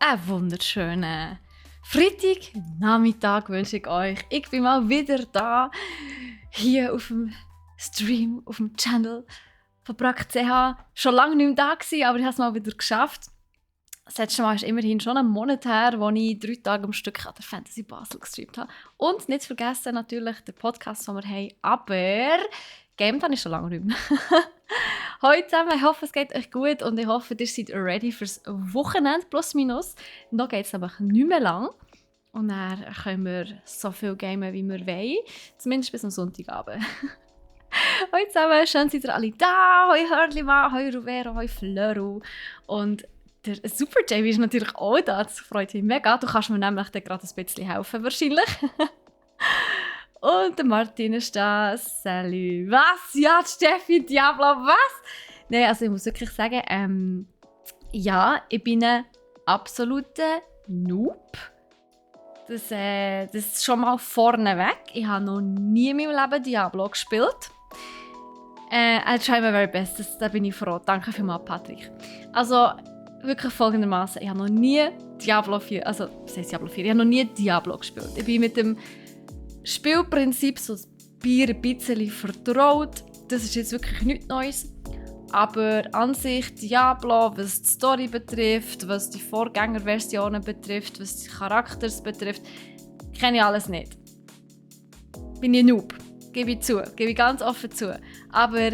Einen wunderschönen Freitagnachmittag wünsche ich euch. Ich bin mal wieder da, hier auf dem Stream, auf dem Channel von Brack.ch. Schon lange nicht mehr da gewesen, aber ich habe es mal wieder geschafft. Das letzte Mal ist immerhin schon einen Monat her, als ich 3 Tage am Stück an der Fantasy Basel gestreamt habe. Und nicht zu vergessen natürlich den Podcast, den wir haben. Aber gamed habe ich schon lange nicht mehr. Hallo zusammen, ich hoffe, es geht euch gut und ich hoffe, ihr seid ready fürs Wochenende plus minus. Noch geht es nämlich nicht mehr lang. Und dann können wir so viel gamen, wie wir wollen. Zumindest bis am Sonntagabend. Hallo zusammen, schön seid ihr alle da. Hallo Hörlimann, hallo Ruvero, hallo Flöru. Und der Super JB ist natürlich auch da, das freut mich mega. Du kannst mir nämlich gerade ein bisschen helfen, wahrscheinlich. Und der Martin ist da. Salut. Was? Ja, die Steffi Diablo, was? Nein, also ich muss wirklich sagen, ja, ich bin ein absoluter Noob. Das ist schon mal vorneweg. Ich habe noch nie in meinem Leben Diablo gespielt. I'll try my very best, da bin ich froh. Danke vielmals, Patrick. Also, wirklich folgendermaßen: Ich habe noch nie Diablo 4, also, was heißt Diablo 4? Ich habe noch nie Diablo gespielt. Ich bin mit dem Spielprinzip so ein bisschen vertraut. Das ist jetzt wirklich nichts Neues. Aber an sich Diablo, was die Story betrifft, was die Vorgängerversionen betrifft, was die Charakters betrifft, kenne ich alles nicht. Bin ich Noob, gebe ich zu, gebe ich ganz offen zu. Aber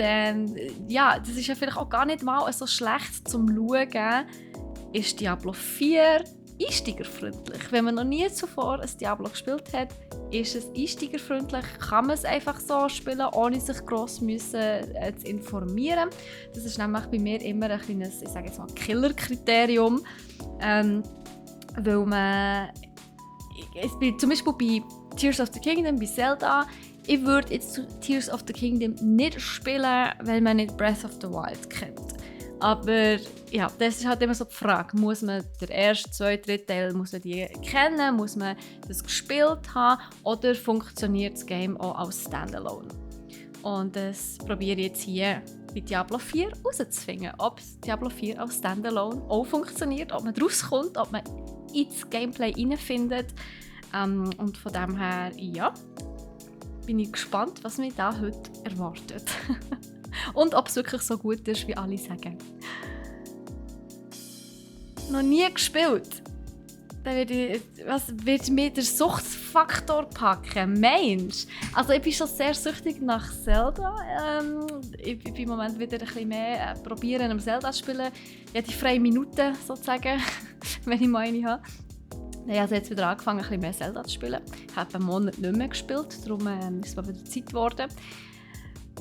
ja, das ist ja vielleicht auch gar nicht mal so schlecht zum Schauen. Ist Diablo 4 einsteigerfreundlich? Wenn man noch nie zuvor ein Diablo gespielt hat, ist es einsteigerfreundlich? Kann man es einfach so spielen, ohne sich gross müssen, zu informieren? Das ist nämlich bei mir immer ein kleines, ich sage jetzt mal, Killer-Kriterium. Weil man, zum Beispiel bei Tears of the Kingdom, bei Zelda, ich würde jetzt Tears of the Kingdom nicht spielen, weil man nicht Breath of the Wild kennt. Aber ja, das ist halt immer so die Frage, muss man den ersten, zweiten, dritten Teil muss man die kennen, muss man das gespielt haben oder funktioniert das Game auch als Standalone? Und das probiere ich jetzt hier bei Diablo 4 herauszufinden, ob Diablo 4 als Standalone auch funktioniert, ob man rauskommt, ob man ins Gameplay reinfindet. Und von dem her, ja, bin ich gespannt, was mich da heute erwartet. Und ob es wirklich so gut ist, wie alle sagen. Noch nie gespielt. Dann wird mir der Suchtfaktor packen. Mensch! Also ich bin schon sehr süchtig nach Zelda. Ich bin im Moment wieder ein bisschen mehr probieren, am Zelda zu spielen. Ja, die freie Minute sozusagen, wenn ich mal eine habe. Ich habe jetzt wieder angefangen, ein bisschen mehr Zelda zu spielen. Ich habe einen Monat nicht mehr gespielt, darum ist es mal wieder Zeit geworden.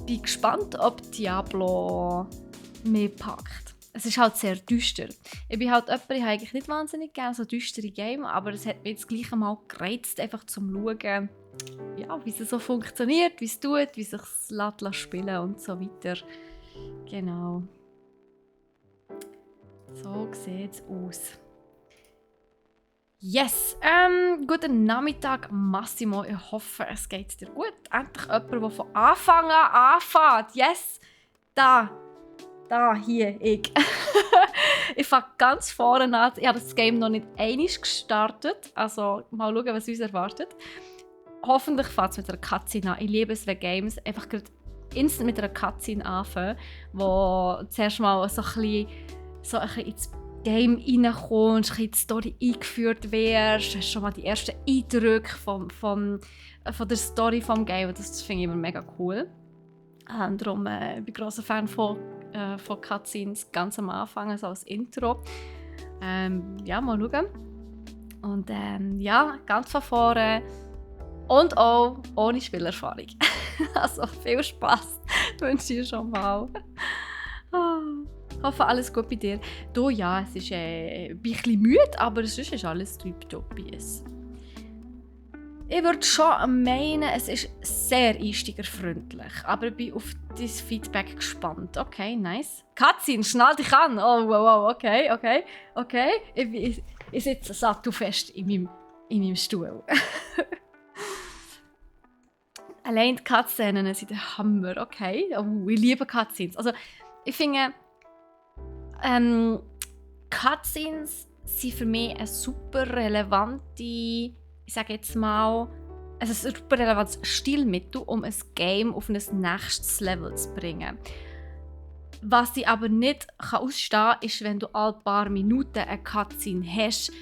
Ich bin gespannt, ob Diablo mehr packt. Es ist halt sehr düster. Ich bin halt jemand, ich habe eigentlich nicht wahnsinnig gerne so düstere Games, aber es hat mich jetzt gleich einmal gereizt, einfach zum Schauen, ja, wie es so funktioniert, wie es tut, wie es sich spielen und so weiter. Genau. So sieht es aus. Yes! Guten Nachmittag, Massimo. Ich hoffe, es geht dir gut. Endlich jemand, der von Anfang an anfängt. Yes! Da, hier, ich. Ich fange ganz vorne an. Ich habe das Game noch nicht einmal gestartet. Also mal schauen, was uns erwartet. Hoffentlich fängt es mit einer Cutscene an. Ich liebe es, wenn Games einfach instant mit einer Cutscene anfangen, wo zuerst mal so ein bisschen ins Game reinkommst, in die Story eingeführt wirst, hast schon mal die ersten Eindrücke von der Story des Game. Das finde ich immer mega cool. Darum bin ich ein grosser Fan von Cutscenes ganz am Anfang, also als Intro. Ja, mal schauen. Und ja, ganz von vorne und auch ohne Spielerfahrung. Also viel Spass wünsche ich schon mal. Ich hoffe, alles gut bei dir. Du, ja, es ist ein bisschen müde, aber sonst ist alles tipptopp bei uns. Ich würde schon meinen, es ist sehr einsteigerfreundlich, aber ich bin auf dein Feedback gespannt. Okay, nice. Cutscene, schnall dich an! Oh, wow, okay. Ich sitze sattelfest in meinem Stuhl. Allein die Cutscenen sind der Hammer, okay? Oh, ich liebe Cutscenes. Also, ich finde, Cutscenes sind für mich eine super relevante, ich sage jetzt mal, also ein super relevantes Stilmittel, um ein Game auf ein nächstes Level zu bringen. Was ich aber nicht ausstehen kann, ist, wenn du alle paar Minuten eine Cutscene hast.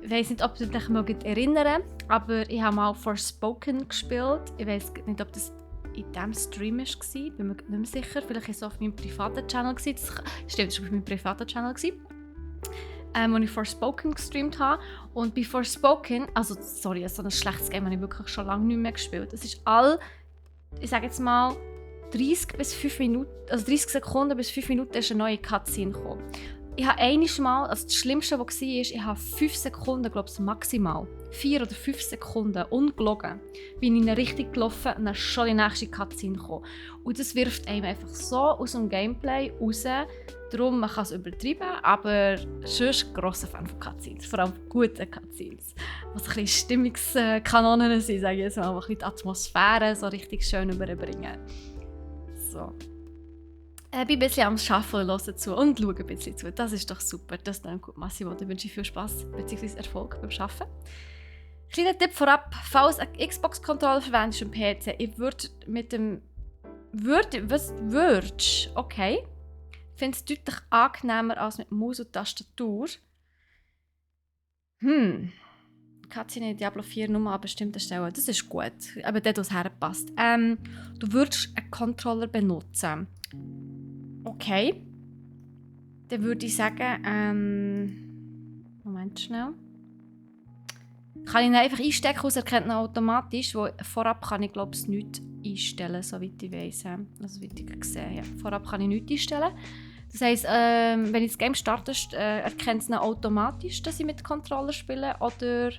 Ich weiss nicht, ob du dich erinnern magst, aber ich habe mal Forspoken gespielt. Ich weiss nicht, ob das in diesem Stream war. Ich bin mir nicht mehr sicher. Vielleicht war es auf meinem privaten Channel. Das stimmt, das war auf meinem privaten Channel. Wo ich Forspoken gestreamt habe. Und bei Forspoken, also sorry, so ein schlechtes Game habe ich wirklich schon lange nicht mehr gespielt. Es ist ich sage jetzt mal, 30 bis 5 Minuten, also 30 Sekunden bis 5 Minuten ist eine neue Cutscene gekommen. Ich habe einmal, also das Schlimmste, was war, ich habe 5 Sekunden, glaube ich, maximal, 4 oder 5 Sekunden, ungelogen, bin ich in eine Richtung gelaufen und dann ist schon die nächste Cutscene gekommen. Und das wirft einem einfach so aus dem Gameplay raus. Darum, man kann es übertreiben, aber sonst grosser Fan von Cutscenes, vor allem guten Cutscenes. Was ein bisschen Stimmungskanonen sind, sage ich jetzt mal, die ein bisschen die Atmosphäre so richtig schön überbringen. So. Ich bin ein bisschen am Arbeiten und höre zu und schaue ein bisschen zu. Das ist doch super, das ist dann gut, Massimo. Dann wünsche ich viel Spass bzw. Erfolg beim Arbeiten. Kleiner Tipp vorab, falls ein Xbox-Controller verwendest am PC, ich würde mit dem... Okay. Ich finde es deutlich angenehmer als mit Maus und Tastatur. Cutscene in Diablo 4 nur an bestimmten Stellen. Das ist gut, aber dort, wo es herpasst. Du würdest einen Controller benutzen. Okay. Dann würde ich sagen, Moment schnell. Kann ich ihn einfach einstecken, aus erkennt ihn automatisch, wo vorab kann ich glaube ich nichts einstellen, soweit ich weiss. Also wie ich gesehen habe. Vorab kann ich nichts einstellen. Das heisst, wenn ich das Game starte, erkennt es ihn automatisch, dass ich mit Controller spiele, oder...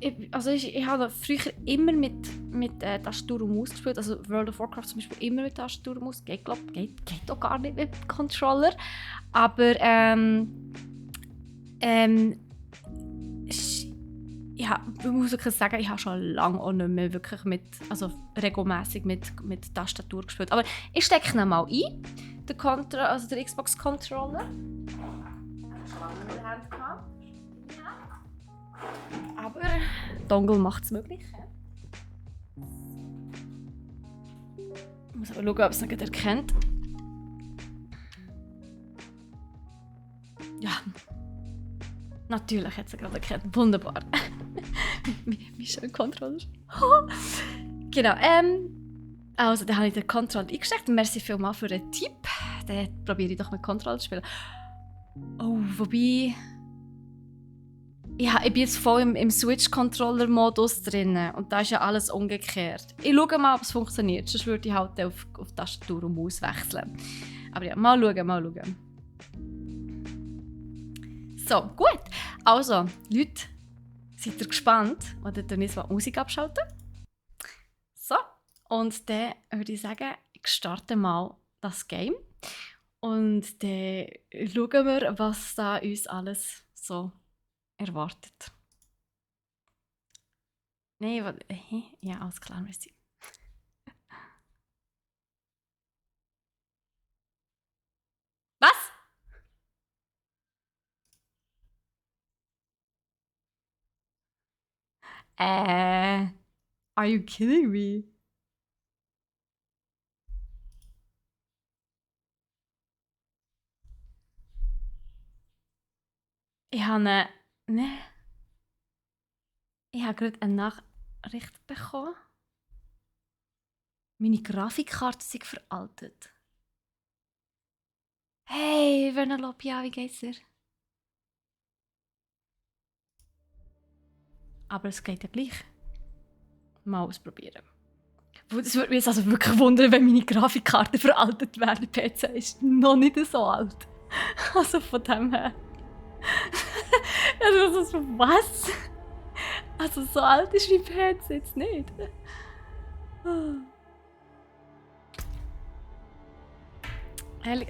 Ich habe früher immer mit Tastatur und Maus gespielt, also World of Warcraft zum Beispiel immer mit Tastatur und Maus, geht auch gar nicht mit Controller, aber ich muss wirklich sagen, ich habe schon lange auch nicht mehr wirklich regelmäßig mit Tastatur gespielt, aber ich stecke ihn mal ein, der Xbox-Controller. Ich habe schon lange in der Hand gehabt. Aber Dongle macht es möglich. Ich muss aber schauen, ob es noch erkennt. Ja, natürlich hat es gerade erkannt. Wunderbar. Wie schön Controller. Genau. Also, dann habe ich den Controller eingesteckt. Merci vielmals für den Tipp. Dann probiere ich doch mit Controller zu spielen. Oh, wobei... Ja, ich bin jetzt voll im Switch-Controller-Modus drin und da ist ja alles umgekehrt. Ich schaue mal, ob es funktioniert, sonst würde ich halt auf Tastatur und Maus wechseln. Aber ja, mal schauen. So, gut. Also, Leute, seid ihr gespannt? Oder dann jetzt mal die Musik abschalten? So, und dann würde ich sagen, ich starte mal das Game. Und dann schauen wir, was da uns alles so erwartet. Nein, warte. Ja, alles klar, merci. Was? Are you kidding me? Ich habe Ich habe gerade eine Nachricht bekommen. Meine Grafikkarte ist veraltet. Hey, Vernelope, ja, wie geht's dir? Aber es geht ja gleich. Mal ausprobieren. Das würde mich jetzt also wirklich wundern, wenn meine Grafikkarte veraltet wäre. Der PC ist noch nicht so alt. Also von dem her. Also, was? Also so alt ist mein PC jetzt nicht.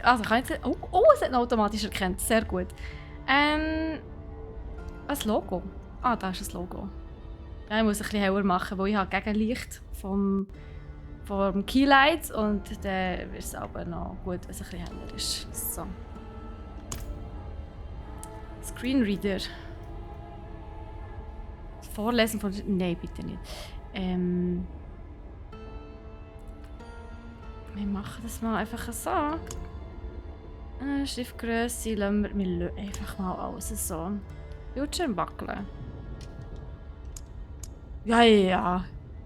Also kann ich jetzt... Oh, es hat ihn automatisch erkannt. Sehr gut. Ein Logo. Ah, da ist das Logo. Ja, ich muss es ein bisschen heller machen, weil ich habe Gegenlicht vom Keylight und dann ist es aber noch gut, wenn es ein bisschen heller ist. So. Screenreader. Das Vorlesen von... Nein, bitte nicht. Wir machen das mal einfach so. Schriftgröße lassen wir einfach mal alles so. Bildschirm wackeln. Ja.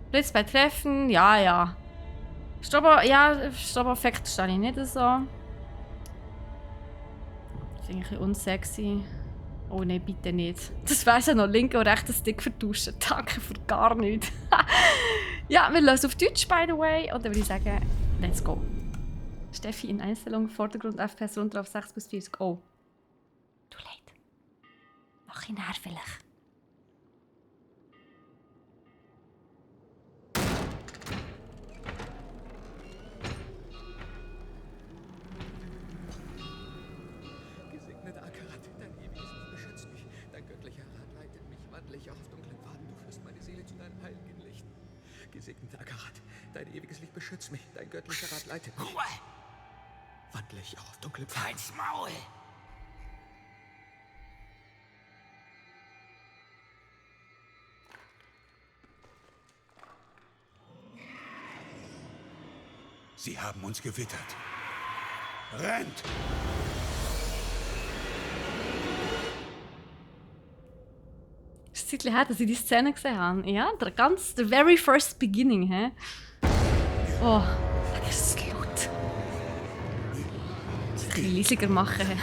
Blitz bei Treffen, ja. Strobo-Effekt stehe ich nicht so. Das ist eigentlich unsexy. Oh nein, bitte nicht. Das wäre ja noch linker und rechter Stick vertauschen. Danke für gar nichts. Ja, wir lösen auf Deutsch, by the way. Und dann würde ich sagen, let's go. Steffi in Einstellung, Vordergrund, FPS runter auf 6 bis 40. Oh. Du leid. Mach ihn her vielleicht. Gesegneter Akarat, dein ewiges Licht beschützt mich. Dein göttlicher Rat leitet mich, wandle ich auch auf dunklen Pfaden. Du führst meine Seele zu deinem heiligen Licht. Gesegneter Akarat, dein ewiges Licht beschützt mich. Dein göttlicher Rat leitet mich. Ruhe! Wandle ich auch auf dunklen Pfaden. Halt's Maul! Sie haben uns gewittert. Rennt! Es ist ein bisschen her, dass ich die Szene gesehen habe. Ja, der very first beginning, hä? Oh, das ist laut. Das ein bisschen leisiger machen.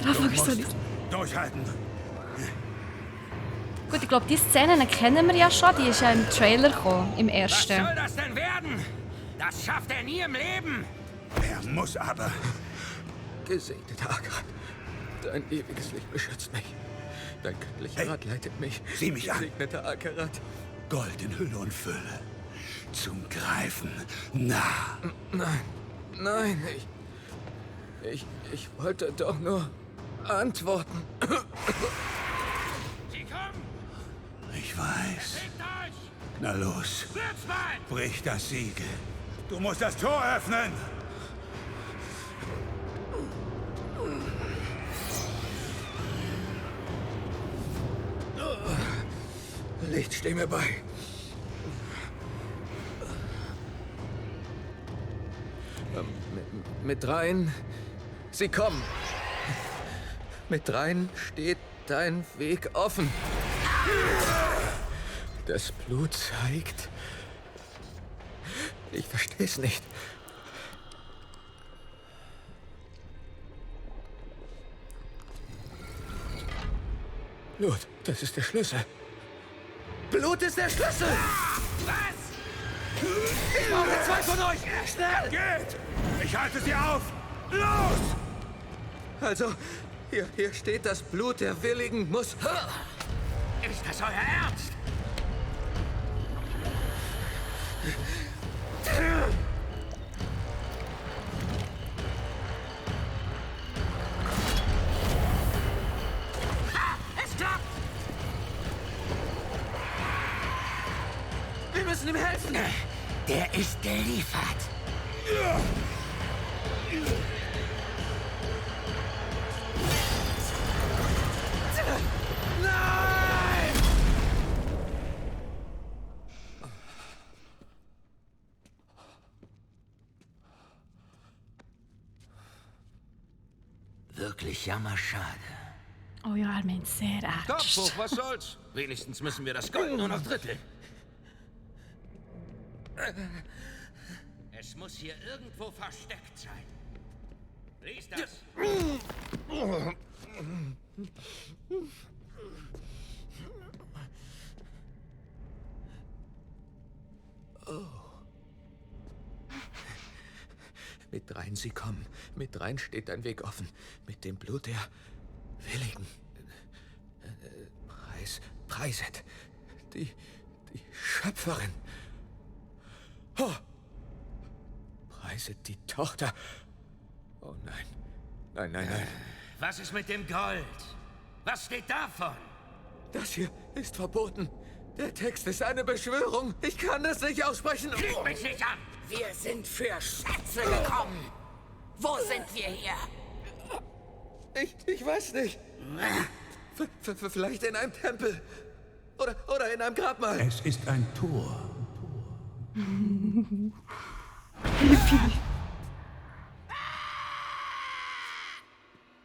Der Anfang ist so leise. Durchhalten! Gut, ich glaube, diese Szene kennen wir ja schon. Die ist ja im Trailer gekommen, im Was ersten. soll das denn werden? Das schafft er nie im Leben! Er muss aber. Gesegneter Akarat, dein ewiges Licht beschützt mich. Dein göttlicher Hey, Rat leitet mich. sieh mich an. Gesegneter Akarat. Gold in Hülle und Fülle. Zum Greifen. Nah. Nein, ich wollte doch nur antworten. Sie kommen! Ich weiß. Legt euch! Na los. Blitzmann! Brich das Siegel. Du musst das Tor öffnen. Licht, steh mir bei. Mit rein. Sie kommen. Mit rein steht dein Weg offen. Das Blut zeigt. Ich versteh's nicht. Blut, das ist der Schlüssel. Blut ist der Schlüssel! Was? Ich brauche 2 von euch! Schnell! Geht! Ich halte sie auf! Los! Also, hier steht, das Blut der Willigen muss... Ist das euer Ernst? Es klappt! Wir müssen ihm helfen! Der ist geliefert! Nein! Wirklich jammerschade. Oh ja, er meint sehr Kopf ernst. hoch, was soll's? Wenigstens müssen wir das Gold nur noch dritteln. Es muss hier irgendwo versteckt sein. Lies das. Mit rein, sie kommen. Mit rein steht dein Weg offen. Mit dem Blut der Willigen. Preiset. Die Schöpferin. Oh. Preiset die Tochter. Oh nein. Nein. Was ist mit dem Gold? Was steht davon? Das hier ist verboten. Der Text ist eine Beschwörung. Ich kann das nicht aussprechen. Lüg mich nicht an! Wir sind für Schätze gekommen. Wo sind wir hier? Ich weiß nicht. Vielleicht in einem Tempel. Oder in einem Grabmal. Es ist ein Tor.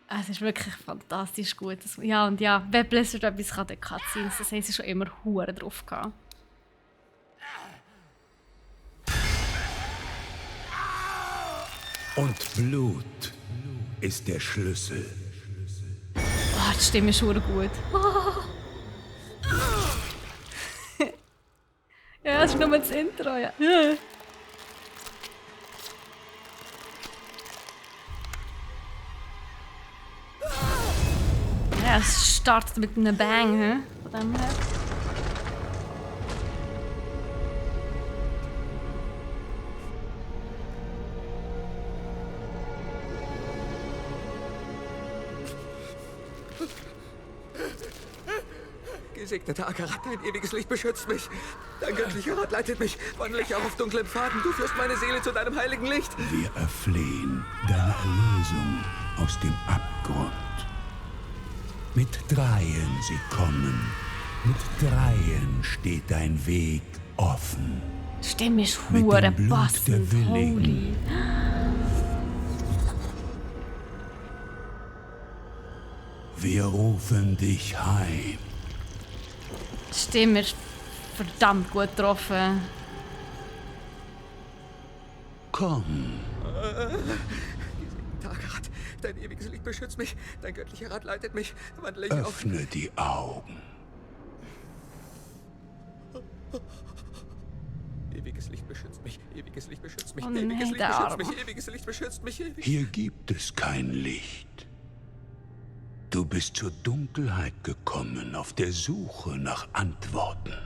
Es ist wirklich fantastisch gut. Ja, und ja, wenn Blizzard etwas kann, dann Cutscenes, das haben sie schon immer Huren drauf gehabt. Und Blut ist der Schlüssel. Oh, die Stimme ist schon gut. Ja, das ist nur das Intro, ja. Ja, es startet mit einem Bang, hä? Von dem her. Gesegneter Akarat, dein ewiges Licht beschützt mich. Dein göttlicher Rat leitet mich. Wandle ich auch auf dunklen Pfaden. Du führst meine Seele zu deinem heiligen Licht. Wir erflehen deine Erlösung aus dem Abgrund. Mit Dreien sie kommen. Mit Dreien steht dein Weg offen. Die Stimme ist Mit hure dem Blut passend, der Willigen. holy. Wir rufen dich heim. Die Stimme ist verdammt gut getroffen. Komm, Gesegneter Akarat, dein ewiges Licht beschützt mich. Dein göttlicher Rat leitet mich. Wandle ich auf... öffne die Augen. Ewiges Licht beschützt mich. Ewiges Licht beschützt mich. Oh Ewiges nee, Licht der beschützt Arme. mich. Ewiges Licht beschützt mich. Hier gibt es kein Licht. Du bist zur Dunkelheit gekommen auf der Suche nach Antworten.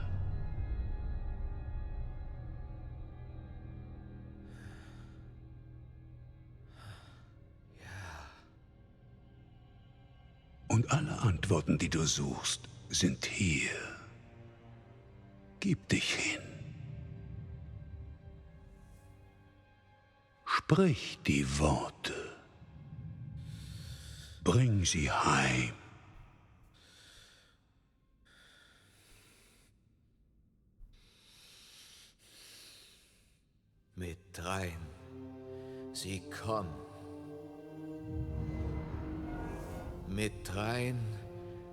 Und alle Antworten, die du suchst, sind hier. Gib dich hin. Sprich die Worte. Bring sie heim. Mit dreien. Sie kommen. Mit dreien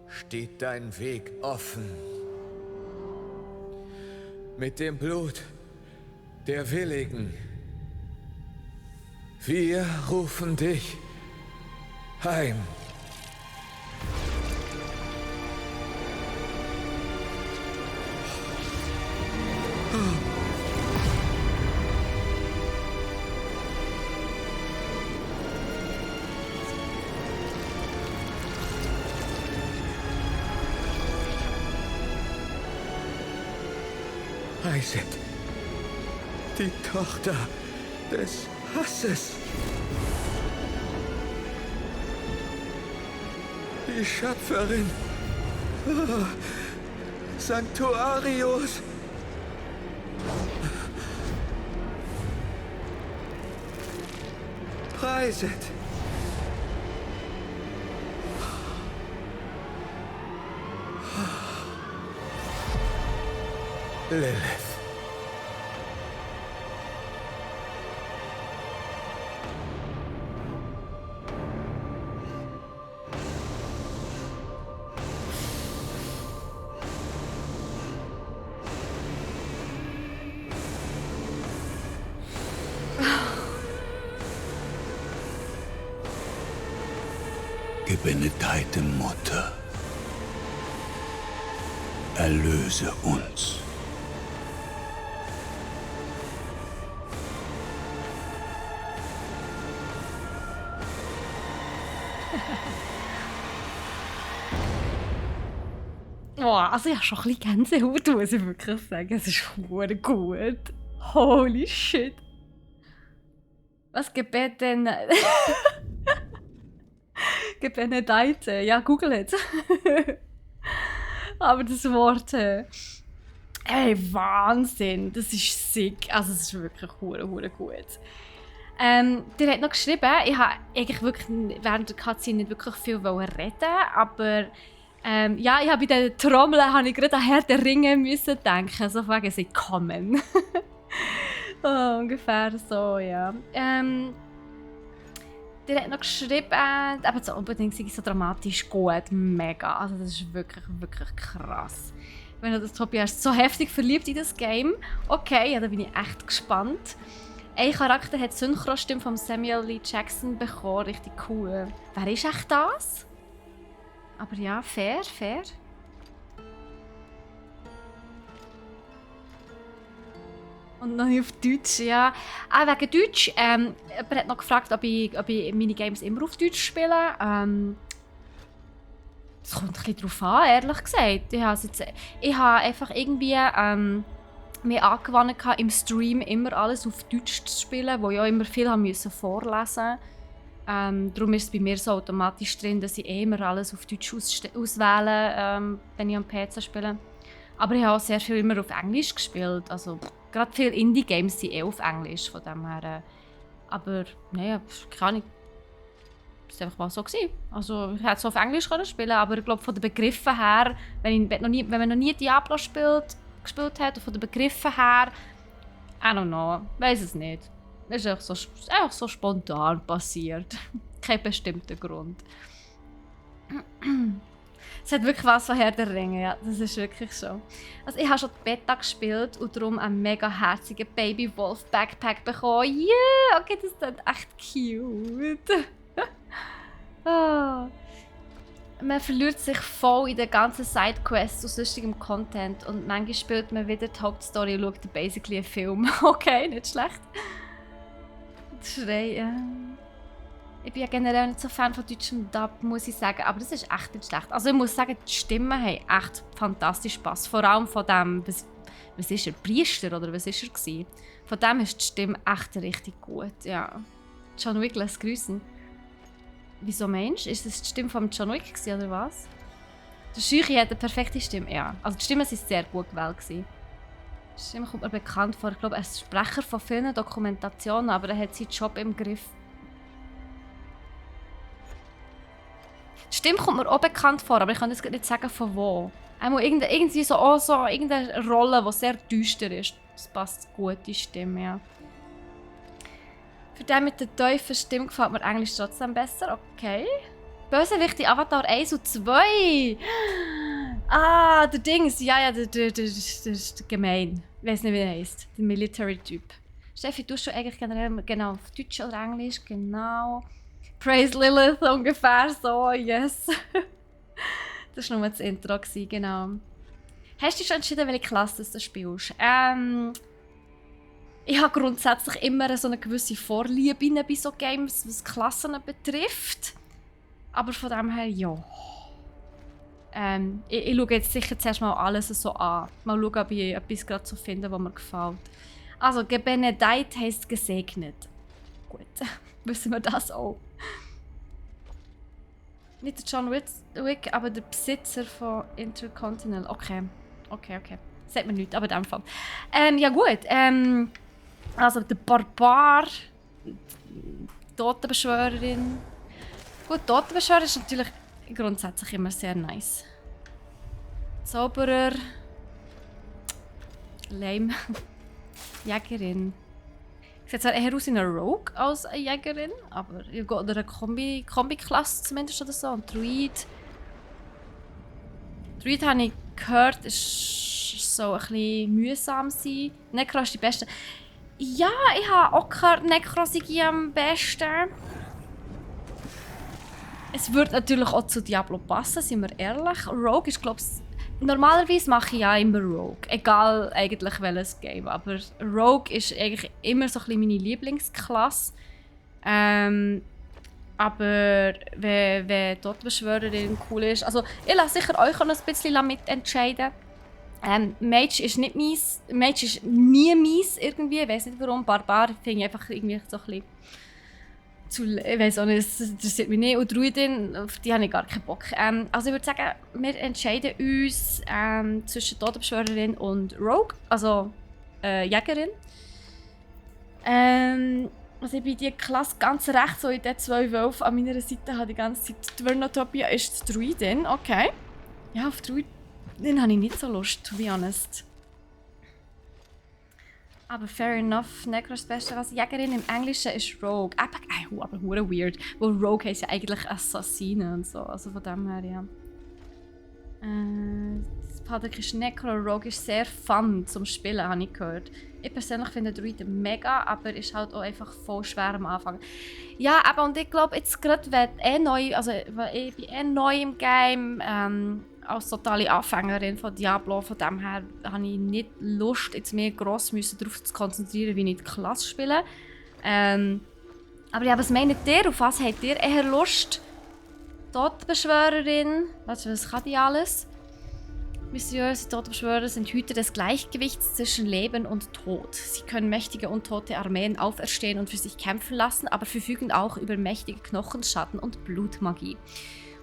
steht dein Weg offen. Mit dem Blut der Willigen. Wir rufen dich heim. Iset, die Tochter des Hasses. Die Schöpferin. Sanctuarius. Preiset. Lilith. Gebenedeite Mutter, erlöse uns. Boah, also ich habe schon ein bisschen Gänsehaut, muss ich wirklich sagen. Es ist verdammt gut. Holy shit. Was gibt denn... Gebenedeite. Ja, google jetzt. Aber das Wort... Ey, Wahnsinn. Das ist sick. Also es ist wirklich verdammt gut. Der hat noch geschrieben, ich habe eigentlich wirklich während der Cutscene nicht wirklich viel reden, aber ja, ich habe bei den Trommeln habe ich gerade an Herr der Ringe müssen denken, so wegen sie kommen. Oh, ungefähr so, ja. Der hat noch geschrieben, aber so unbedingt so dramatisch gut, mega. Also das ist wirklich, wirklich krass. Wenn du das Tobias so heftig verliebt in das Game, okay, ja, da bin ich echt gespannt. Ein Charakter hat die Synchrostimme von Samuel L. Jackson bekommen, richtig cool. Wer ist echt das? Aber ja, fair, fair. Und noch nicht auf Deutsch, ja. Wegen Deutsch, jemand hat noch gefragt, ob ich Minigames immer auf Deutsch spiele. Es kommt ein bisschen darauf an, ehrlich gesagt. Ich habe einfach irgendwie mir angewandt, im Stream immer alles auf Deutsch zu spielen, wo ich auch immer viel vorlesen musste. Darum ist es bei mir so automatisch drin, dass ich immer alles auf Deutsch auswähle, wenn ich am PC spiele. Aber ich habe auch sehr viel immer auf Englisch gespielt. Also, gerade viele Indie-Games sind auf Englisch, von dem her. Aber, naja, keine Ahnung. Das war einfach mal so gewesen. Also, ich hätte es auf Englisch spielen, aber ich glaube, von den Begriffen her, wenn man noch nie Diablo gespielt hat, und von den Begriffen her, I don't know, weiß es nicht. Das ist einfach so spontan passiert. Kein bestimmter Grund. Es hat wirklich was von Herr der Ringe, ja, das ist wirklich so. Also ich habe schon die Beta gespielt und darum einen mega herzigen Baby Wolf Backpack bekommen. Yeah, okay, das ist echt cute. Oh. Man verliert sich voll in den ganzen Sidequests und sonstigem Content und manchmal spielt man wieder die Hauptstory und schaut basically einen Film. Okay, nicht schlecht. Schreien. Ich bin ja generell nicht so Fan von deutschem Dub, muss ich sagen, aber das ist echt nicht schlecht. Also ich muss sagen, die Stimmen haben echt fantastisch Spass. Vor allem von dem, was ist er, Priester oder was ist er gewesen? Von dem ist die Stimme echt richtig gut, ja. John Wick lässt grüßen. Wieso meinst du? Ist das die Stimme von John Wick gewesen, oder was? Der Scheuchi hat eine perfekte Stimme, ja. Also die Stimmen waren sehr gut gewählt gewesen. Die Stimme kommt mir bekannt vor. Ich glaube, er ist Sprecher von vielen Dokumentationen, aber er hat seinen Job im Griff. Die Stimme kommt mir auch bekannt vor, aber ich kann jetzt nicht sagen, von wo. Einmal irgendwie so irgendeine Rolle, die sehr düster ist. Das passt gut, die Stimme, ja. Für den mit der tiefen Stimme gefällt mir Englisch trotzdem besser. Okay. Bösewicht in Avatar 1 und 2. Ah, der Dings. Ja, der ist gemein. Ich weiß nicht, wie er heißt. Der Military-Typ. Steffi, tust du eigentlich generell genau auf Deutsch oder Englisch? Genau. Praise Lilith, ungefähr so, yes. Das war nur das Intro, genau. Hast du schon entschieden, welche Klasse du spielst? Ich habe grundsätzlich immer so eine gewisse Vorliebe bei so Games, was Klassen betrifft. Aber von dem her, ja. Ich schaue jetzt sicher zuerst mal alles so an. Mal schauen, ob ich etwas gerade so finde, was mir gefällt. Also, gebenedeit heisst gesegnet. Gut, wissen wir das auch. Nicht der John Wick, aber der Besitzer von Intercontinental. Okay. Sagt mir nichts, aber in dem Fall. Ja gut, also der Barbar, Totenbeschwörerin. Gut, Totenbeschwörer ist natürlich grundsätzlich immer sehr nice. Zauberer. Lame. Jägerin. Sieht zwar eher aus wie eine Rogue als eine Jägerin, aber oder eine Kombi-Klasse zumindest oder so. Und Druid. Druid habe ich gehört, ist so ein bisschen mühsam sein. Necro ist die beste. Ja, ich habe auch gehört, Necro sei am besten. Es würde natürlich auch zu Diablo passen, sind wir ehrlich. Rogue ist, glaube ich, normalerweise mache ich ja immer Rogue. Egal eigentlich welches Game. Aber Rogue ist eigentlich immer so ein bisschen meine Lieblingsklasse. Aber wenn Totenbeschwörerin cool ist. Also ich lasse sicher euch auch noch ein bisschen mitentscheiden. Mage ist nicht meins. Mage ist nie meins irgendwie. Ich weiß nicht warum. Barbar finde ich einfach irgendwie so ein bisschen ich weiß auch nicht, das interessiert mich nicht. Und Druidin, auf die habe ich gar keinen Bock. Also ich würde sagen, wir entscheiden uns zwischen Totenbeschwörerin und Rogue, also Jägerin. Also ich bin die Klasse ganz rechts, so in den 2 Wölfen an meiner Seite habe die ganze Zeit. Die Vernotopia ist die Druidin, okay. Ja, auf Druidin habe ich nicht so Lust, to be honest. Aber fair enough, Necro ist das Beste als Jägerin im Englischen ist Rogue. Aber hure weird, weil Rogue heisst ja eigentlich Assassine und so, also von dem her, ja. Das Patrick ist Necro, Rogue ist sehr fun zum Spielen, habe ich gehört. Ich persönlich finde Druiden mega, aber ist halt auch einfach voll schwer am Anfang. Ja, aber und ich glaube jetzt gerade, wenn ich bin neu im Game, als totale Anfängerin von Diablo, von dem her habe ich nicht Lust, jetzt mehr gross darauf zu konzentrieren, wie ich die Klasse spiele. Aber ja, was meint ihr? Auf was habt ihr eher Lust? Totenbeschwörerin, was kann die alles? Mysteriöse Totenbeschwörer sind Hüter des Gleichgewichts zwischen Leben und Tod. Sie können mächtige untote Armeen auferstehen und für sich kämpfen lassen, aber verfügen auch über mächtige Knochenschatten und Blutmagie.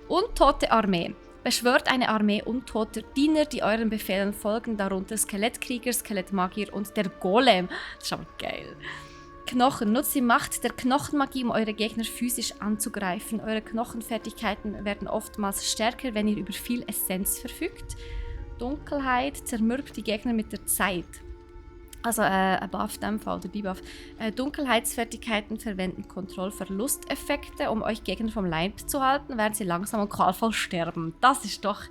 Untote Armee. Beschwört eine Armee untoter Diener, die euren Befehlen folgen, darunter Skelettkrieger, Skelettmagier und der Golem. Das ist aber geil. Knochen. Nutzt die Macht der Knochenmagie, um eure Gegner physisch anzugreifen. Eure Knochenfertigkeiten werden oftmals stärker, wenn ihr über viel Essenz verfügt. Dunkelheit zermürbt die Gegner mit der Zeit. Also ein Buff in dem Fall, der Debuff. Dunkelheitsfertigkeiten verwenden Kontrollverlusteffekte, um euch Gegner vom Leib zu halten, während sie langsam und qualvoll sterben. Das ist doch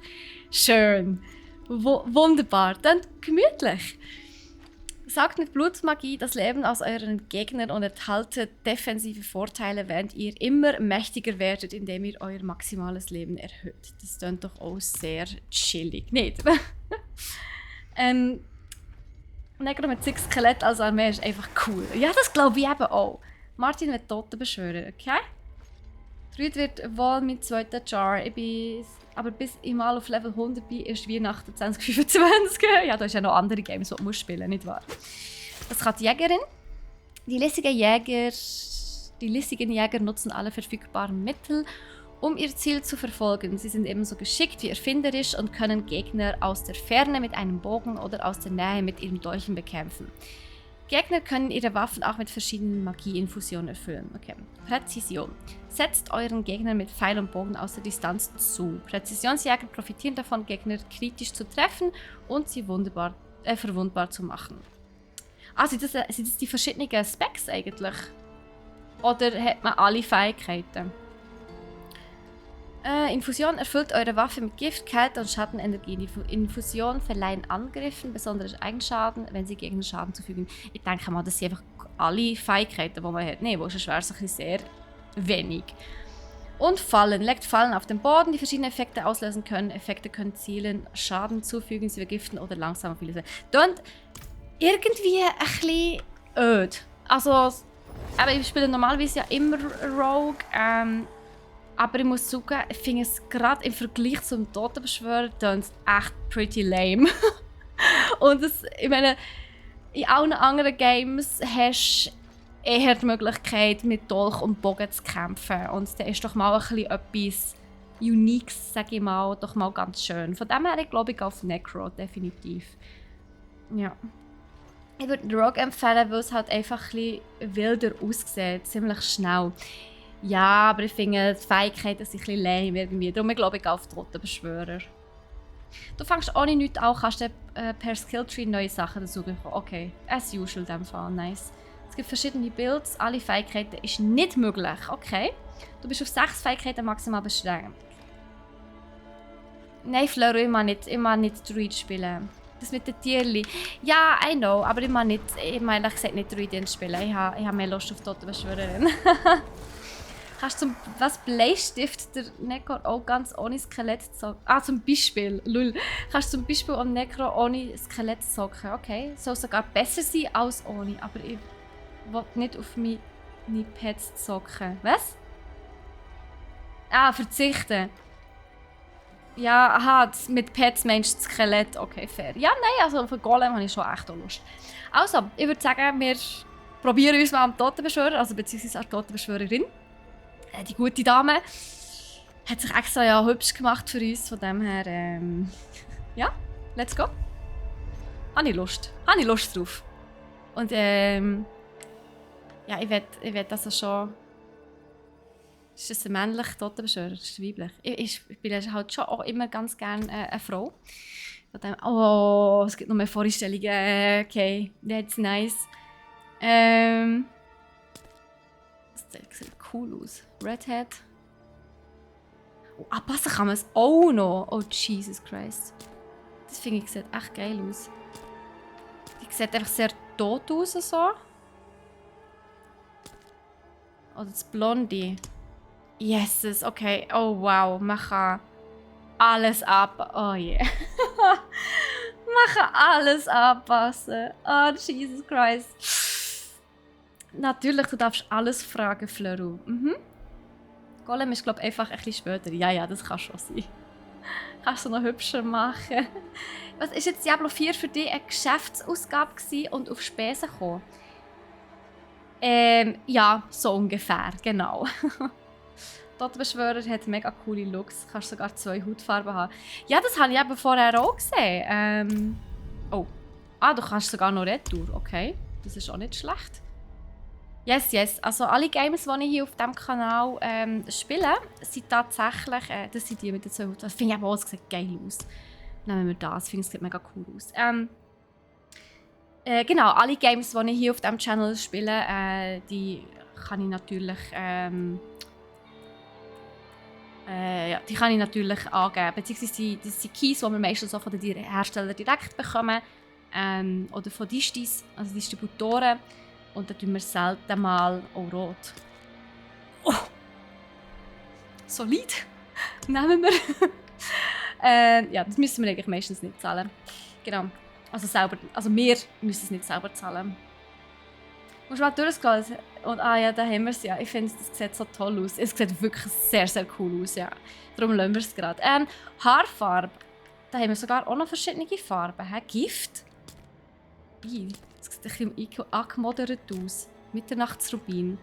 schön. Wunderbar. Dann gemütlich. Saugt mit Blutmagie das Leben aus euren Gegnern und erhaltet defensive Vorteile, während ihr immer mächtiger werdet, indem ihr euer maximales Leben erhöht. Das klingt doch auch sehr chillig, nicht? Necro mit 6 Skelett als Armee ist einfach cool. Ja, das glaube ich eben auch. Martin wird Toten beschwören, okay? Druid wird wohl mein zweiter Char. Aber bis ich mal auf Level 100 bin, ist Weihnachten 2025. Ja, da ist ja noch andere Games, die du spielen musst, nicht wahr? Das kann die Jägerin. Die listigen Jäger nutzen alle verfügbaren Mittel, um ihr Ziel zu verfolgen. Sie sind ebenso geschickt wie erfinderisch und können Gegner aus der Ferne mit einem Bogen oder aus der Nähe mit ihren Dolchen bekämpfen. Gegner können ihre Waffen auch mit verschiedenen Magieinfusionen erfüllen. Okay. Präzision. Setzt euren Gegnern mit Pfeil und Bogen aus der Distanz zu. Präzisionsjäger profitieren davon, Gegner kritisch zu treffen und sie verwundbar zu machen. Also sind das die verschiedenen Specs eigentlich? Oder hat man alle Fähigkeiten? Infusion erfüllt eure Waffe mit Gift, Kälte und Schattenenergie. Infusion verleihen Angriffen besonderen Eigenschaden, wenn sie Gegner Schaden zufügen. Ich denke mal, das sind einfach alle Fähigkeiten, die man hat. Nein, wo ist schwer, sehr wenig. Und Fallen. Legt Fallen auf den Boden, die verschiedene Effekte auslösen können. Effekte können zielen, Schaden zufügen, sie vergiften oder langsamer viele sein. Und irgendwie ein bisschen öd. Also, aber ich spiele normalerweise ja immer Rogue. Aber ich muss sagen, ich finde es gerade im Vergleich zum Totenbeschwörer echt pretty lame. Und ich meine, in allen anderen Games hast du eher die Möglichkeit, mit Dolch und Bogen zu kämpfen. Und da ist doch mal ein bisschen etwas Uniques, sage ich mal, doch mal ganz schön. Von dem her glaube ich auf Necro, definitiv. Ja. Ich würde Rogue empfehlen, weil es halt einfach ein bisschen wilder aussieht, ziemlich schnell. Ja, aber ich finde, die Fähigkeiten sind ein bisschen lame irgendwie. Darum glaube ich auf Totenbeschwörer. Du fängst ohne nichts an, kannst du per Skilltree neue Sachen dazu bekommen. Okay, as usual in dem Fall, nice. Es gibt verschiedene Builds, alle Fähigkeiten ist nicht möglich. Okay, du bist auf 6 Fähigkeiten maximal beschränkt. Nein, Fleur, ich mag nicht Druid spielen. Das mit den Tierli. Ja, I know, aber ich mag ehrlich gesagt nicht Druidin spielen. Ich habe mehr Lust auf Totenbeschwörerin. Kannst du was Bleistift der Necro auch ganz ohne Skelett zocken? Ah, zum Beispiel, lul. Kannst du zum Beispiel auch Necro ohne Skelett zocken? Okay, soll sogar besser sein als ohne, aber ich will nicht auf meine Pets zocken. Was? Ah, verzichten. Ja, aha, mit Pets meinst du das Skelett. Okay, fair. Ja, nein, also auf den Golem habe ich schon echt Lust. Also, ich würde sagen, wir probieren uns mal am Totenbeschwörer, also beziehungsweise an Totenbeschwörerin. Die gute Dame hat sich extra ja hübsch gemacht für uns, von dem her, ja, let's go. Habe ich Lust drauf. Und Ja, ich will also schon... Ist das ein männlicher Totenbeschwörer? Das ist weiblich. Ich bin halt schon auch immer ganz gerne eine Frau. Oh, es gibt noch mehr Vorstellungen. Okay, that's nice. Das sieht cool aus. Redhead. Oh, anpassen kann man es auch noch. Oh, Jesus Christ. Das finde ich sieht echt geil aus. Die sieht einfach sehr tot aus. So. Oder das Blondie. Yes, okay. Oh wow, man kann alles ab. Oh yeah. Man kann alles anpassen. Oh Jesus Christ. Natürlich, du darfst alles fragen, Fleru. Golem ist glaube ich einfach ein bisschen später. Ja, das kann schon sein. Kannst du noch hübscher machen. Was ist jetzt Diablo 4 für dich eine Geschäftsausgabe gewesen und auf Spesen gekommen? Ja, so ungefähr, genau. Totenbeschwörer hat mega coole Looks. Du kannst sogar 2 Hautfarben haben. Ja, das habe ich eben vorher auch gesehen. Oh. Ah, du kannst sogar noch Retour. Okay, das ist auch nicht schlecht. Yes. Also alle Games, die ich hier auf diesem Kanal spiele, sind tatsächlich... das sind die mit den 2 Hautfarben. Das finde ich aber auch, es sieht geil aus. Nehmen wir das. Ich finde, es sieht mega cool aus. Genau, alle Games, die ich hier auf diesem Channel spiele, die kann ich natürlich... die kann ich natürlich angeben. Beziehungsweise das sind Keys, die wir meistens auch von den Herstellern direkt bekommen. Oder von Distis, also Distributoren. Und dann tun wir selten mal auch rot. Oh! Solid! Nehmen wir. Ja, das müssen wir eigentlich meistens nicht zahlen. Genau. Also wir müssen es nicht selber zahlen. Musst du mal durchgehen. Und ja, da haben wir es ja. Ich finde, das sieht so toll aus. Es sieht wirklich sehr, sehr cool aus, ja. Darum lassen wir es gerade. Haarfarbe. Da haben wir sogar auch noch verschiedene Farben. Gift. Das sieht ein bisschen angemodert aus. Mitternachtsrubin.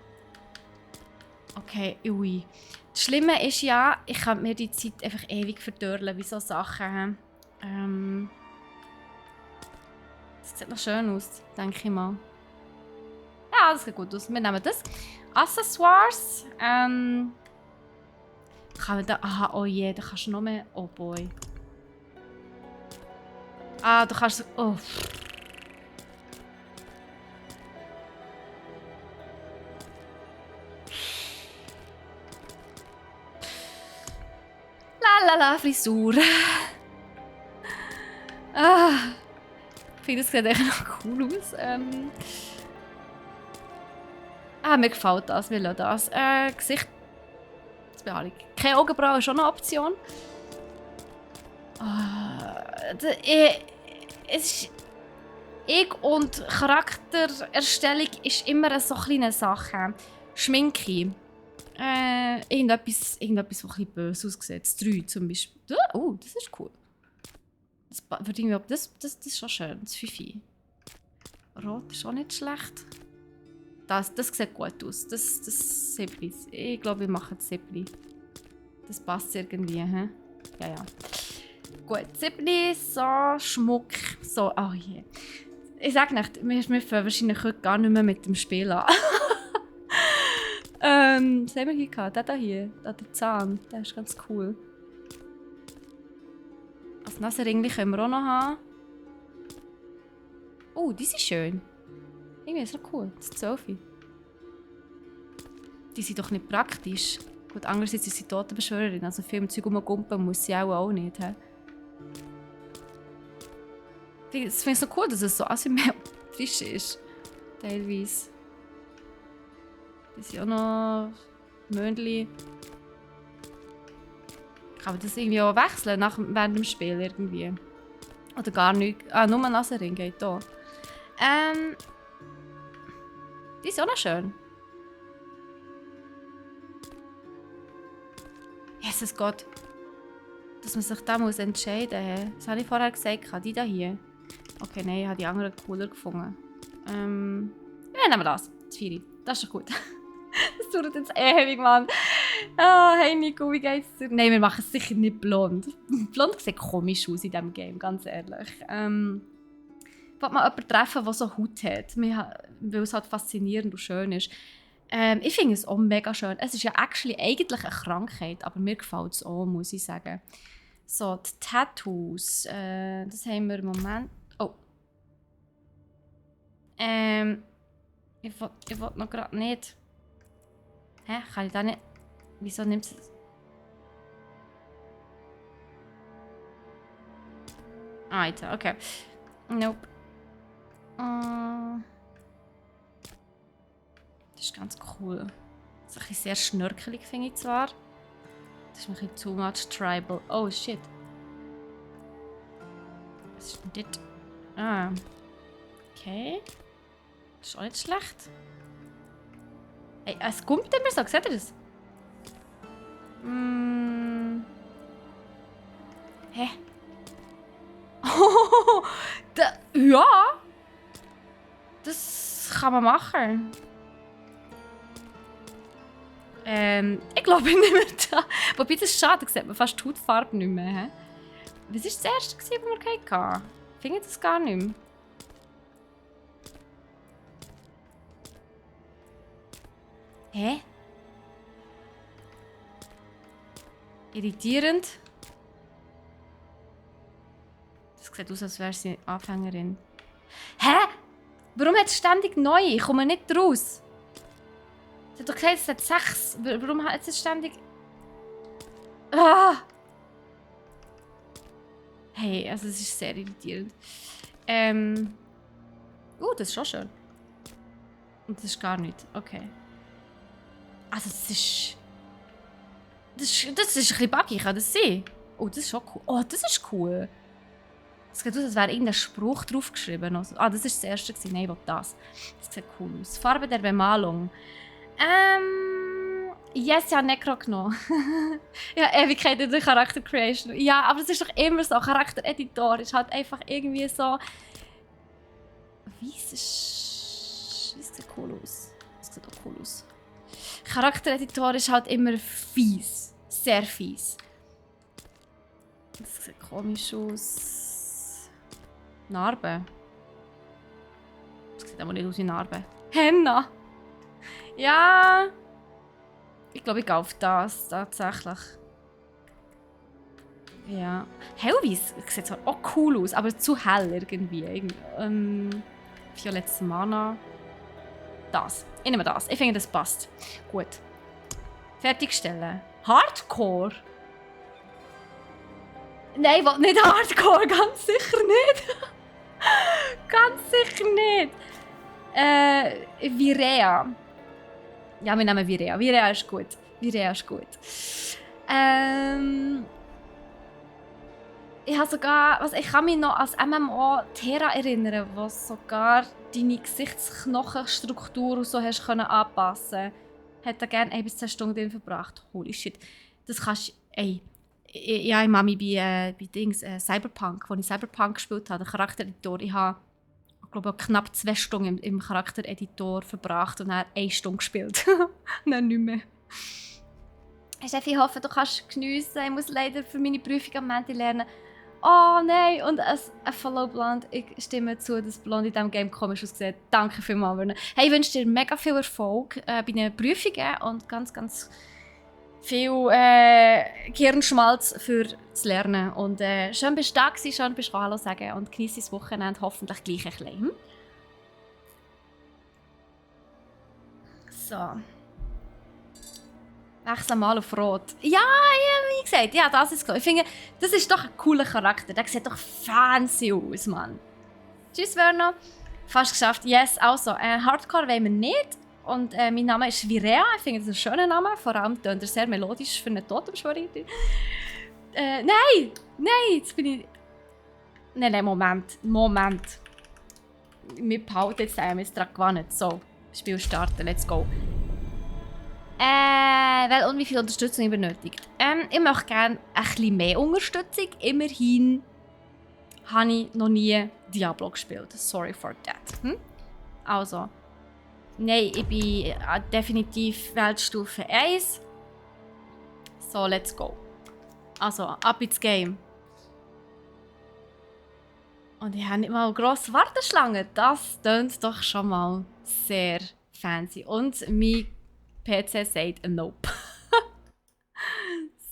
Okay, ui. Das Schlimme ist ja, ich kann mir die Zeit einfach ewig verdörlen, wie so Sachen. Das sieht noch schön aus, denke ich mal. Ja, das sieht gut aus. Wir nehmen das. Accessoires. Kann man da... Aha, oh je, da kannst du noch mehr... Oh boy. Ah, du kannst... Oh. Lalala, Frisur. Ich finde, das sieht echt noch cool aus. Mir gefällt das, wir lassen das. Gesichtsbehaarung. Keine Augenbrauen ist auch eine Option. Ich und Charaktererstellung ist immer so eine kleine Sache. Schminke. Irgendetwas, was ein bisschen böse aussieht. Das 3 zum Beispiel. Oh, das ist cool. Das ist schon schön. Das 5. Rot ist auch nicht schlecht. Das sieht gut aus. Das Sippli. Ich glaube, wir machen das Sippli. Das passt irgendwie. He? Ja. Gut, Sippli, so, Schmuck. So, oh je. Yeah. Ich sage nicht, wir fangen wahrscheinlich heute gar nicht mehr mit dem Spiel an. Was haben wir hier gehabt? Der hier. Der Zahn. Der ist ganz cool. Als Nasenringli können wir auch noch haben. Oh, die sind schön. Irgendwie ist das cool. Das ist Sophie. Die sind doch nicht praktisch. Gut, andererseits ist sie Totenbeschwörerin. Also viel Zeug rumgumpen muss sie auch nicht. He? Ich finde es so cool, dass es so asymmetrisch ist. Teilweise. Die sind auch noch Möndli. Kann man das irgendwie auch wechseln während dem Spiel irgendwie? Oder gar nicht? Nur ein Nasenring geht hier. Die ist auch noch schön. Jesus Gott. Dass man sich da entscheiden muss. Das habe ich vorher gesagt. Die da hier. Okay, nein, ich habe die anderen cooler gefunden. Ja, nehmen wir das. Das 4. Das ist doch gut. Das dauert jetzt ewig, Mann. Hey Nico, wie geht's dir? Nein, wir machen es sicher nicht blond. Blond sieht komisch aus in diesem Game, ganz ehrlich. Ich wollte mal jemanden treffen, der so Haut hat, weil es halt faszinierend und schön ist. Ich finde es auch mega schön. Es ist ja eigentlich eine Krankheit, aber mir gefällt es auch, muss ich sagen. So, die Tattoos. Das haben wir im Moment... Oh. Ich will noch gerade nicht... Hä? Kann ich da nicht... Wieso nimmt es... Ah, jetzt, okay. Nope. Das ist ganz cool. Das ist ein bisschen sehr schnörkelig, finde ich zwar. Das ist mir ein bisschen too much tribal. Oh shit. Was ist denn das? Ah. Okay. Das ist auch nicht schlecht. Ey, es kommt immer so, seht ihr das? Hä? Oh, ja! Das kann man machen. Ich glaube, ich nehme da. Wobei, das ist schade, da sieht man fast die Hautfarbe nicht mehr. He? Was war das erste, was wir hatten? Ich finde das gar nicht mehr. Hä? Irritierend. Das sieht aus, als wäre sie Anfängerin. Hä? Warum hat es ständig neu? Ich komme nicht raus. Sie hat doch gesagt, es hat 6. Warum hat es ständig... Ah! Hey, also es ist sehr irritierend. Das ist schon schön. Und das ist gar nicht. Okay. Also das ist ein bisschen buggy, kann das sein? Oh, das ist schon cool. Oh, das ist cool. Es sieht aus, als wäre irgendein Spruch draufgeschrieben. Also, das war das erste. Nein, ich will das. Das sieht cool aus. Farbe der Bemalung. Yes, ja, Necro genommen. Ja, Ewigkeit in der Charakter Creation. Ja, aber es ist doch immer so. Charaktereditor ist halt einfach irgendwie so... Weiss ist... Das sieht cool aus. Das sieht auch cool aus. Charaktereditor ist halt immer fies. Sehr fies. Das sieht komisch aus. Narbe. Das sieht aber nicht aus wie Narbe. Henna! Ja. Ich glaube, ich gehe auf das tatsächlich. Ja. Hellweiss sieht zwar auch cool aus, aber zu hell irgendwie. Violettes Mana. Das. Ich nehme das. Ich finde, das passt. Gut. Fertigstellen. Hardcore? Nein, ich will nicht Hardcore. Ganz sicher nicht. Ganz sicher nicht. Virea. Ja, wir nehmen Virea. Virea ist gut. Virea ist gut. Ich habe sogar... ich kann mich noch an das MMO Terra erinnern, wo sogar deine Gesichtsknochenstruktur und so hast können anpassen. Hat da gerne 1 bis 2 Stunden drin verbracht. Holy shit. Das kannst du... Ey. Ja, ich mache mich bei Cyberpunk, als ich Cyberpunk gespielt habe, den Charaktereditor. Ich habe, glaube knapp 2 Stunden im Charaktereditor verbracht und dann 1 Stunde gespielt. Nein, nicht mehr. Steffi, ich hoffe, du kannst geniessen. Ich muss leider für meine Prüfung am Montag lernen. Oh nein, und ein Follow Blond. Ich stimme zu, dass Blond in diesem Game komisch aussieht. Danke vielmals. Hey, ich wünsche dir mega viel Erfolg bei den Prüfungen und ganz, ganz viel Gehirnschmalz für das Lernen. Und schön bist du da gewesen, schön bist du Hallo sagen und genieße das Wochenende hoffentlich gleich ein bisschen. So. Wechsel mal auf Rot. Ja, wie gesagt, ja, das ist cool. Ich finde, das ist doch ein cooler Charakter. Der sieht doch fancy aus, Mann. Tschüss, Werner. Fast geschafft. Yes, also, Hardcore wollen wir nicht. Und mein Name ist Virea. Ich finde, das ist ein schöner Name. Vor allem tönt er sehr melodisch für eine Totembeschwörerin. Nein! Nein, jetzt bin ich... Nein, Moment. Wir behalten jetzt einmal daran gewonnen. So, Spiel starten. Let's go. Weil und wie viel Unterstützung ich benötigt. Ich möchte gerne ein bisschen mehr Unterstützung. Immerhin habe ich noch nie Diablo gespielt. Sorry for that. Also, nein, ich bin definitiv Weltstufe 1. So, let's go. Also, ab ins Game. Und ich habe nicht mal eine grosse Warteschlange. Das tönt doch schon mal sehr fancy. Und mein PC sagt ein Nope.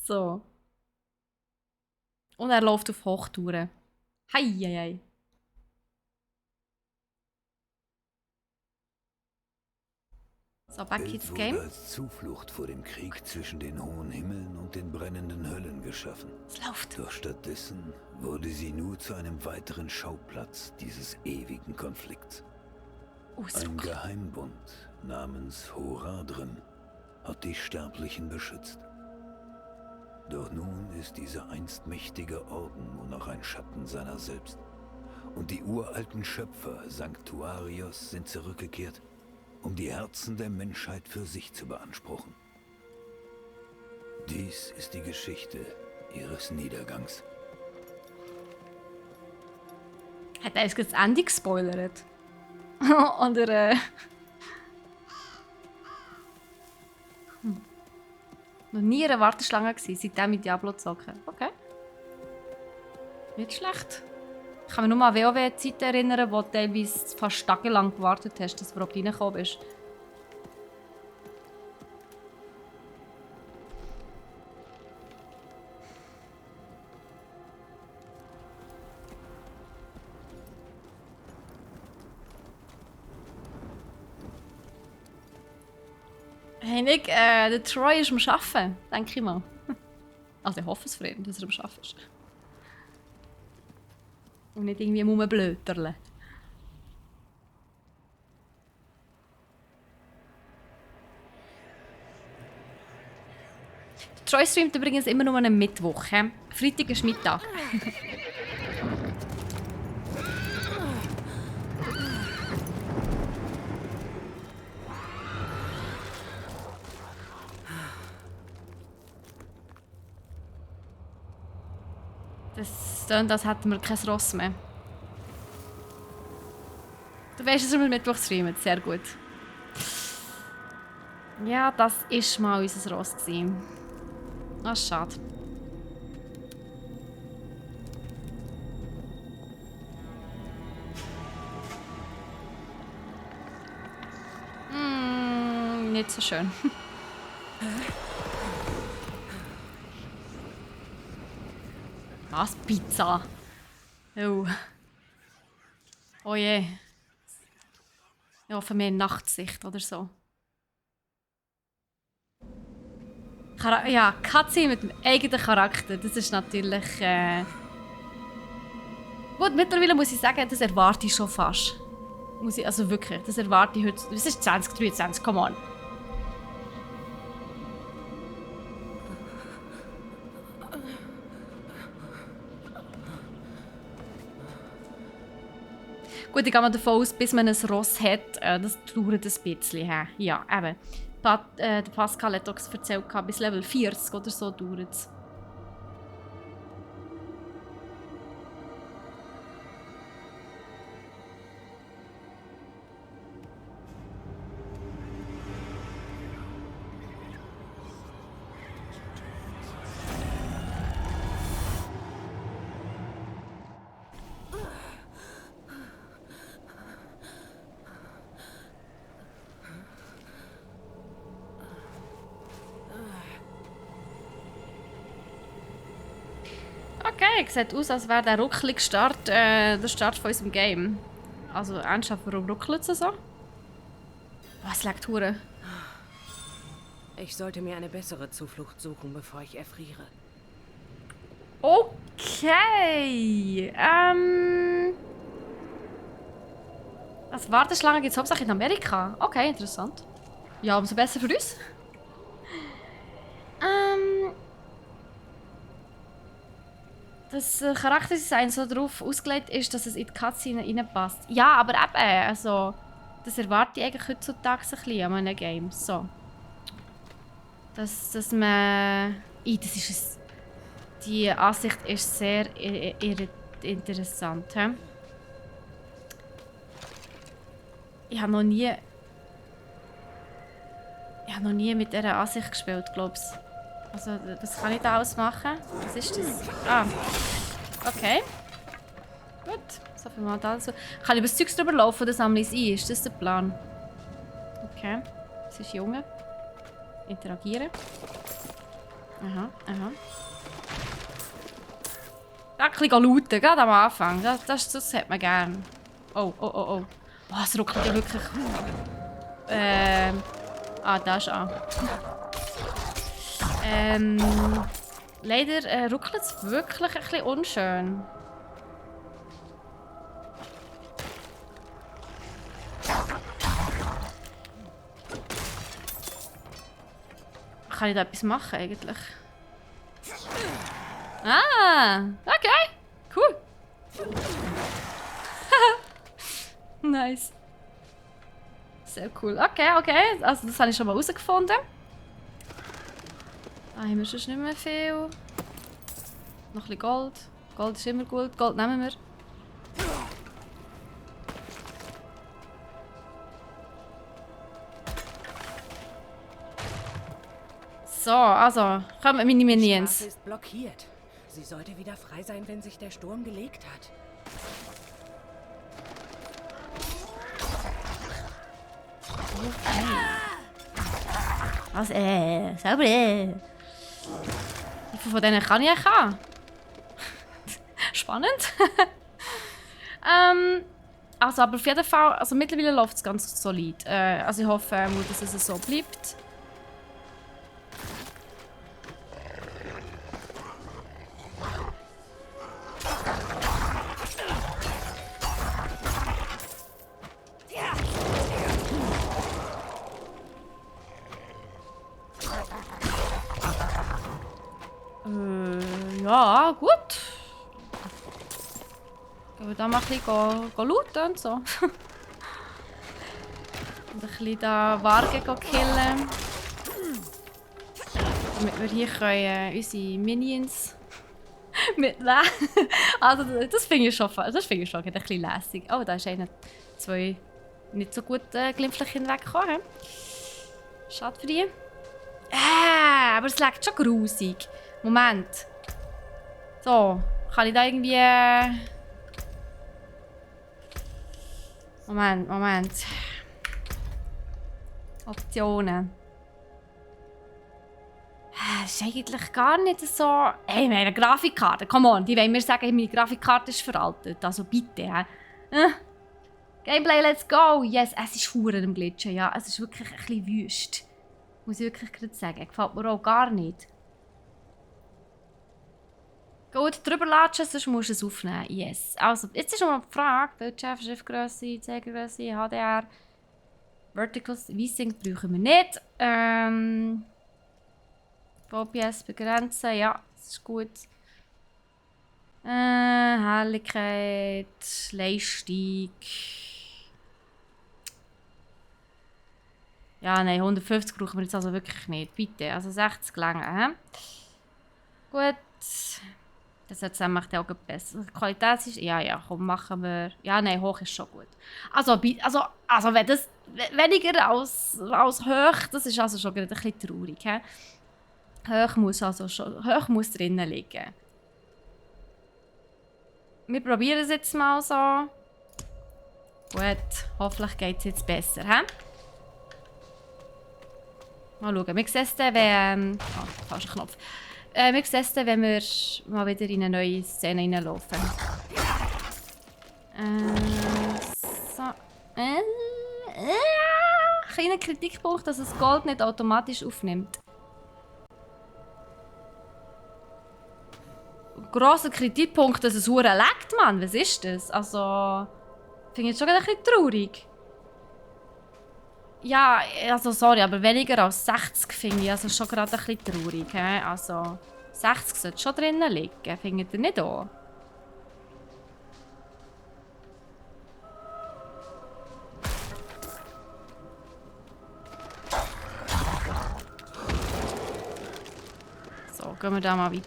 So. Und er läuft auf Hochtouren. Heieiei. So, back Bild ins wurde Game. als Zuflucht vor dem Krieg zwischen den hohen Himmeln und den brennenden Höllen geschaffen. Es läuft. Doch stattdessen wurde sie nur zu einem weiteren Schauplatz dieses ewigen Konflikts. Ein Ausdruck. Geheimbund namens Horadrim hat die Sterblichen beschützt. Doch nun ist dieser einst mächtige Orden nur noch ein Schatten seiner selbst. Und die uralten Schöpfer Sanctuarios sind zurückgekehrt, um die Herzen der Menschheit für sich zu beanspruchen. Dies ist die Geschichte ihres Niedergangs. Hat er jetzt das Ende gespoilert? Oder Noch nie in einer Warteschlange gewesen, seitdem mit Diablo zocken. Okay. Nicht schlecht. Ich kann mich nur an WoW-Zeiten erinnern, wo du teilweise fast tagelang gewartet hast, dass du überhaupt reingekommen bist. Hey Nick, der Troy ist am Arbeiten, denke ich mal. Also ich hoffe es für ihn, dass er am Arbeiten ist. Und nicht irgendwie rumblöterle. Troy streamt übrigens immer nur am Mittwoch. He? Freitag ist Mittag. Das klingt, als hätten wir kein Ross mehr. Du weißt, dass wir Mittwoch streamen. Sehr gut. Ja, das war mal unser Ross. Ah, schade. Nicht so schön. Was? Pizza? Oh. Oh je. Ich hoffe, wir haben Nachtsicht oder so. Ja, Cutscene mit dem eigenen Charakter. Das ist natürlich... Gut, mittlerweile muss ich sagen, das erwarte ich schon fast. Muss ich, also wirklich, das erwarte ich heute... Es ist 2023, come on. Gut, ich gehe mal davon aus, bis man ein Ross hat, das dauert ein bisschen. Ja, eben. Der Pascal hat auch erzählt, bis Level 40 oder so dauert es. Okay, sieht aus, als wäre der ruckelige Start der Start von unserem Game. Also ernsthaft, warum ruckelt es so? Was leckt Hure? Ich sollte mir eine bessere Zuflucht suchen, bevor ich erfriere. Okay. Also Warteschlangen gibt es hauptsächlich in Amerika. Okay, interessant. Ja, umso besser für uns. Das Charakterdesign so darauf ausgelegt ist, dass es in die Cutscene reinpasst. Ja, aber eben, also, das erwarte ich eigentlich heutzutage ein bisschen an meinen Games. So. Dass man... das ist die Ansicht ist sehr interessant. He? Ich habe noch nie mit dieser Ansicht gespielt, glaube ich. Also, das kann ich da ausmachen. Was ist das? Ah. Okay. Gut, so viel mal dazu. Kann ich über das Zeug drüber laufen oder sammle ich es ein? Ist das der Plan? Okay. Es ist Junge. Interagieren. Aha, aha. Da ein bisschen looten, gerade am Anfang. Das hat man gern. Oh, oh, oh, oh. Oh, es ruckelt ja wirklich. Da ist an. Leider ruckelt es wirklich ein bisschen unschön. Kann ich da etwas machen eigentlich? Ah, okay. Cool. Nice. Sehr cool. Okay, okay. Also das habe ich schon mal herausgefunden. Da haben wir sonst nicht mehr viel. Noch ein bisschen Gold. Gold ist immer gut. Gold nehmen wir. So, also, kommen meine Die Minions. Straße ist blockiert. Sie sollte wieder frei sein, wenn sich der Sturm gelegt hat. Was, sauber. Wie viele von denen kann ich eigentlich haben? Spannend. Also, aber auf jeden Fall, also mittlerweile läuft es ganz solid. Also ich hoffe, dass es so bleibt. Ja, gut. Gehen wir da mal ein bisschen looten und so. Und ein bisschen da Wargen killen. Damit wir hier können, unsere Minions mitnehmen. Also das finde ich schon ein bisschen lässig. Oh, da ist einer, zwei nicht so gut glimpflich hinweggekommen. Schade für die. Aber es leckt schon grusig. Moment. So, kann ich da irgendwie... Moment. Optionen. Das ist eigentlich gar nicht so... Hey, meine Grafikkarte, come on, die wollen mir sagen, meine Grafikkarte ist veraltet. Also bitte, Gameplay, let's go! Yes, es ist verdammt am Glitschen, ja. Es ist wirklich ein bisschen wüst. Muss ich wirklich gerade sagen. Gefällt mir auch gar nicht. Gut, drüber latschen, sonst musst du es aufnehmen. Yes. Also, jetzt ist noch mal die Frage. Bildschirm, Schriftgröße, Zeigergröße, HDR. Vertical V-Sync brauchen wir nicht. OBS begrenzen, ja, das ist gut. Helligkeit, Leistung. Ja, nein, 150 brauchen wir jetzt also wirklich nicht. Bitte, also 60 lange. Gut. Das hat macht ja auch besser. Die Qualität ist... Ja, komm, machen wir... Ja, nein, hoch ist schon gut. Also wenn das weniger als hoch, das ist also schon ein bisschen traurig. He? Hoch muss drinnen liegen. Wir probieren es jetzt mal so. Gut, hoffentlich geht es jetzt besser. He? Mal schauen. Wir sehen es dann, wenn... falscher Knopf. Wir sehen es dann, wenn wir mal wieder in eine neue Szene reinlaufen. So. Kleiner Kritikpunkt, dass das Gold nicht automatisch aufnimmt. Grosser Kritikpunkt, dass es hure leckt, Mann. Was ist das? Also... Finde ich schon ein bisschen traurig. Ja, also sorry, aber weniger als 60 finde ich also schon gerade ein bisschen traurig. He? Also 60 sollte schon drinnen liegen, findet ihr nicht auch? So, gehen wir da mal weiter.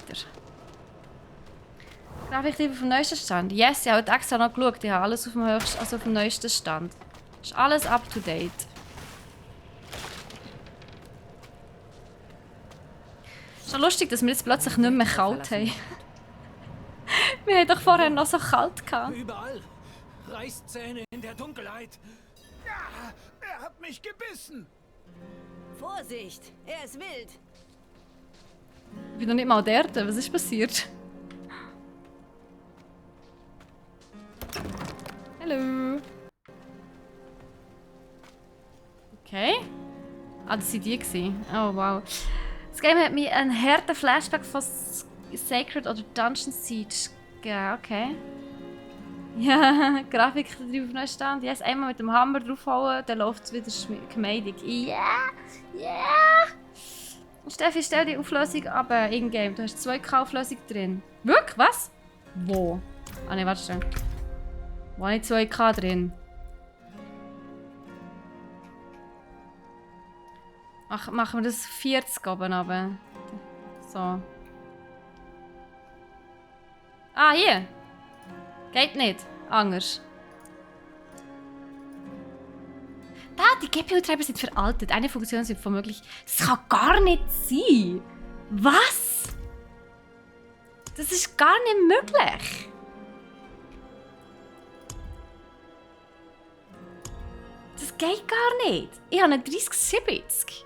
Grafik auf dem neuesten Stand. Yes, ich habe extra noch geschaut. Ich habe alles auf dem neuesten Stand. Ist alles up to date. Schon lustig, dass wir jetzt plötzlich nicht mehr kalt haben. Wir haben doch vorher noch so kalt gehabt. Überall. Reißzähne in der Dunkelheit. Ja, er hat mich gebissen. Vorsicht, er ist wild. Ich bin noch nicht mal dort. Was ist passiert? Hallo. Okay. Ah, das waren die gewesen. Oh, wow. Das Game hat mir einen harten Flashback von Sacred oder Dungeon Siege gegeben. Okay. Ja, Grafik drauf noch stand. Yes, einmal mit dem Hammer draufhauen, dann läuft es wieder geschmeidig. Ja! Ja! Steffi, stell die Auflösung ab in-game. Du hast 2K-Auflösung drin. Wirklich? Was? Wo? Ah ne, warte schnell. Wo habe ich 2K drin? Machen wir das 40 oben runter. So. Ah, hier! Geht nicht. Anders. Da, die GPU-Treiber sind veraltet. Eine Funktion sind womöglich... Das kann gar nicht sein! Was? Das ist gar nicht möglich! Das geht gar nicht! Ich habe eine 3070.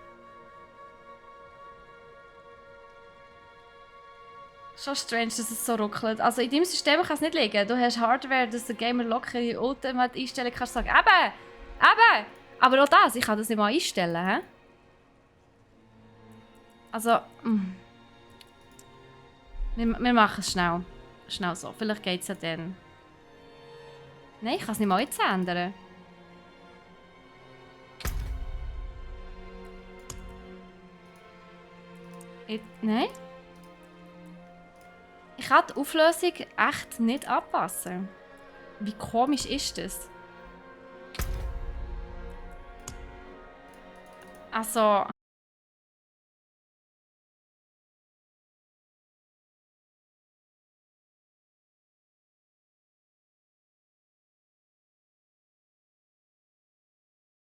Schon strange, dass es so ruckelt. Also in deinem System kann es nicht liegen. Du hast Hardware, dass der Gamer locker in Ultimate einstellen kannst und sagen, eben! Eben! Aber auch das, ich kann das nicht mal einstellen, hä? Also, wir machen es schnell. Schnell so. Vielleicht geht es ja dann. Nein, ich kann es nicht mal jetzt ändern. Nein? Ich kann die Auflösung echt nicht anpassen. Wie komisch ist das? Also...